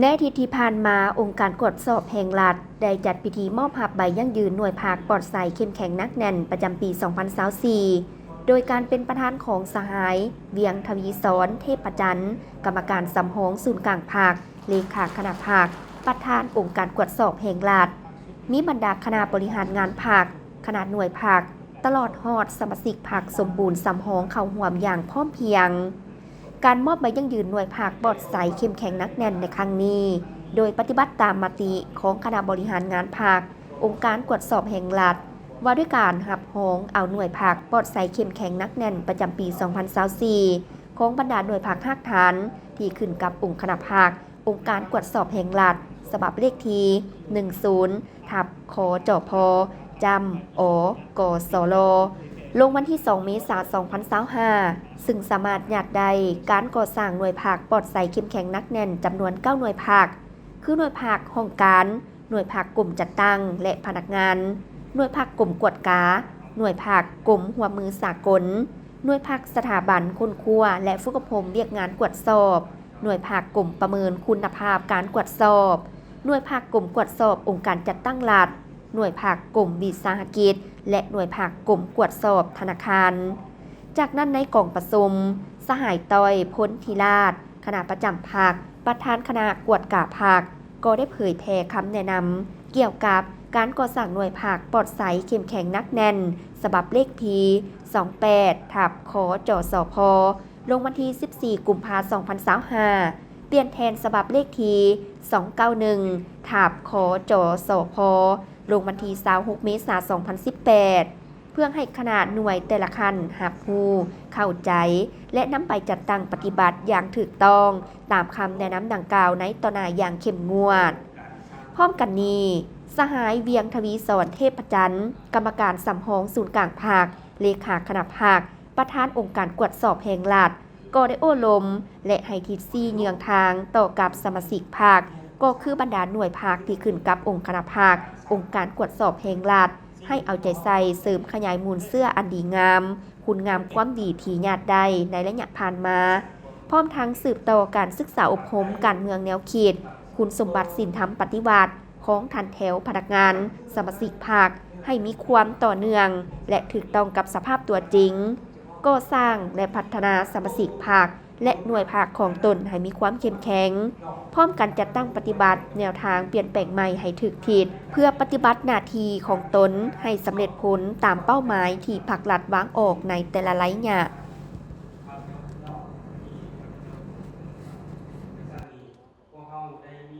ໃນອາທິດທີ່ຜ່ານມາ, ອົງການກວດສອບແຫ່ງລັດ ໄດ້ຈັດພິທີມອບຮັບໃບຢັ້ງຢືນໜ່ວຍພັກປອດໃສເຂັ້ມແຂງໜັກແໜ້ນ ປະຈຳປີສອງພັນຊາວສີ່ ໂດຍການເປັນປະທານຂອງສະຫາຍ ວຽງທະວີສອນ ເທບພະຈັນ ກຳມະການສຳຮອງສູນກາງພັກ, ເລຂາຄະນະພັກ, ປະທານອົງການກວດສອບແຫ່ງລັດ, ມີບັນດາຄະນະບໍລິຫານງານພັກ, ຄະນະໜ່ວຍພັກ, ຕະຫຼອດຮອດສະມາຊິກພັກສົມບູນສຳຮອງເຂົ້າຮ່ວມຢ່າງພ້ອມພຽງ. ການມອບໃບຢັ້ງຢືນໜ່ວຍພັກປອດໃສເຂັ້ມແຂງໜັກແໜ້ນໃນຄັ້ງນີ້ ໂດຍປະຕິບັດຕາມມະຕິຂອງຄະນະບໍລິຫານງານພັກ, ອົງການກວດສອບແຫ່ງລັດ ວ່າດ້ວຍການຮັບຮອງເອົາໜ່ວຍພັກປອດໃສເຂັ້ມແຂງໜັກແໜ້ນປະຈຳປີສອງພັນຊາວສີ່ ຂອງບັນດາໜ່ວຍພັກຮາກຖານທີ່ຂຶ້ນກັບອົງຄະນະພັກ, ອົງການກວດສອບແຫ່ງລັດ ສະບັບເລກທີ ໜຶ່ງສູນ ທັບ ຄຈພ ຈ້ຳ ອກສລ ລົງວັນທີສອງເມສາສອງພັນຊາວຫ້າ ຊຶ່ງສາມາດຍາດໄດ້ການກໍ່ສ້າງໜ່ວຍພັກປອດໃສເຂັ້ມແຂງໜັກແໜ້ນຈຳນວນເກົ້າໜ່ວຍພັກ ຄືໜ່ວຍພັກຫ້ອງການ, ໜ່ວຍພັກກົມຈັດຕັ້ງ ແລະ ພະນັກງານ, ໜ່ວຍພັກກົມກວດກາ, ໜ່ວຍພັກກົມຮ່ວມມືສາກົນ, ໜ່ວຍພັກສະຖາບັນຄົ້ນຄວ້າ ແລະ ຝຶກອົບຮົມວຽກງານກວດສອບ, ໜ່ວຍພັກກົມປະເມີນຄຸນນະພາບການກວດສອບ, ໜ່ວຍພັກກົມກວດສອບອົງການຈັດຕັ້ງລັດ, ໜ່ວຍພັກກົມວິສາຫະກິດ ແລະ ໜ່ວຍພັກກົມກວດສອບທະນາຄານ. ຈາກນັ້ນໃນກອງປະຊຸມ, ສະຫາຍ ຕ້ອຍ ພົນທິລາດ ຄະນະປະຈຳພັກ, ປະທານຄະນະກວດກາພັກ ກໍໄດ້ເຜີຍແຜ່ຄຳແນະນຳກ່ຽວກັບການກໍ່ສ້າງໜ່ວຍພັກປອດໃສເຂັ້ມແຂງໜັກແໜ້ນ ສະບັບເລກທີ ສອງແປດ ທັບ ຄຈສພ ລົງວັນທີສິບສີ່ ກຸມພາ ສອງພັນຊາວຫ້າ ປ່ຽນແທນສະບັບເລກທີ ສອງເກົ້າໜຶ່ງ ທັບ ຄຈສພ ລົງວັນທີຊາວຫົກ ເມສາ ສອງພັນສິບແປດ ເພື່ອໃຫ້ຄະນະໜ່ວຍແຕ່ລະຂັ້ນຮັບຮູ້, ເຂົ້າໃຈ ແລະ ນຳໄປຈັດຕັ້ງປະຕິບັດຢ່າງຖືກຕ້ອງຕາມຄຳແນະນຳດັ່ງກ່າວໃນຕໍ່ໜ້າຢ່າງເຂັ້ມງວດ. ພ້ອມກັນນີ້, ສະຫາຍ ວຽງທະວີສອນ ເທບພະຈັນ ກຳມະການສຳຮອງສູນກາງພັກ, ເລຂາຄະນະພັກ, ປະທານອົງການກວດສອບແຫ່ງລັດ ກໍໄດ້ໂອ້ລົມ ແລະ ໃຫ້ທິດຊີ້ເຍືອງທາງຕໍ່ກັບສະມາຊິກພັກ ກໍຄືບັນດາໜ່ວຍພັກທີ່ຂຶ້ນກັບອົງຄະນະພັກ, ອົງການກວດສອບແຫ່ງລັດ ໃຫ້ເອົາໃຈໃສ່ເສີມຂະຫຍາຍມູນເຊື້ອອັນດີງາມ, ຄຸນງາມຄວາມດີທີ່ຍາດໄດ້ໃນໄລຍະຜ່ານມາ, ພ້ອມທັງສືບຕໍ່ການສຶກສາອົບຮົມການເມືອງແນວຄິດ, ຄຸນສົມບັດສິນທຳປະຕິວັດຂອງຖັນແຖວພະນັກງານ, ສະມາຊິກພັກ ໃຫ້ມີຄວາມຕໍ່ເນື່ອງ ແລະ ຖືກຕ້ອງກັບສະພາບຕົວຈິງ. ກໍ່ສ້າງ ແລະ ພັດທະນາສະມາຊິກພັກ ແລະ ໜ່ວຍພັກຂອງຕົນໃຫ້ມີຄວາມເຂັ້ມແຂງ, ພ້ອມກັນຈັດຕັ້ງປະຕິບັດແນວທາງປ່ຽນແປງໃໝ່ໃຫ້ຖືກທິດ ເພື່ອປະຕິບັດໜ້າທີ່ຂອງຕົນໃຫ້ສຳເລັດຜົນຕາມເປົ້າໝາຍທີ່ພັກລັດວາງອອກໃນແຕ່ລະໄລຍະ.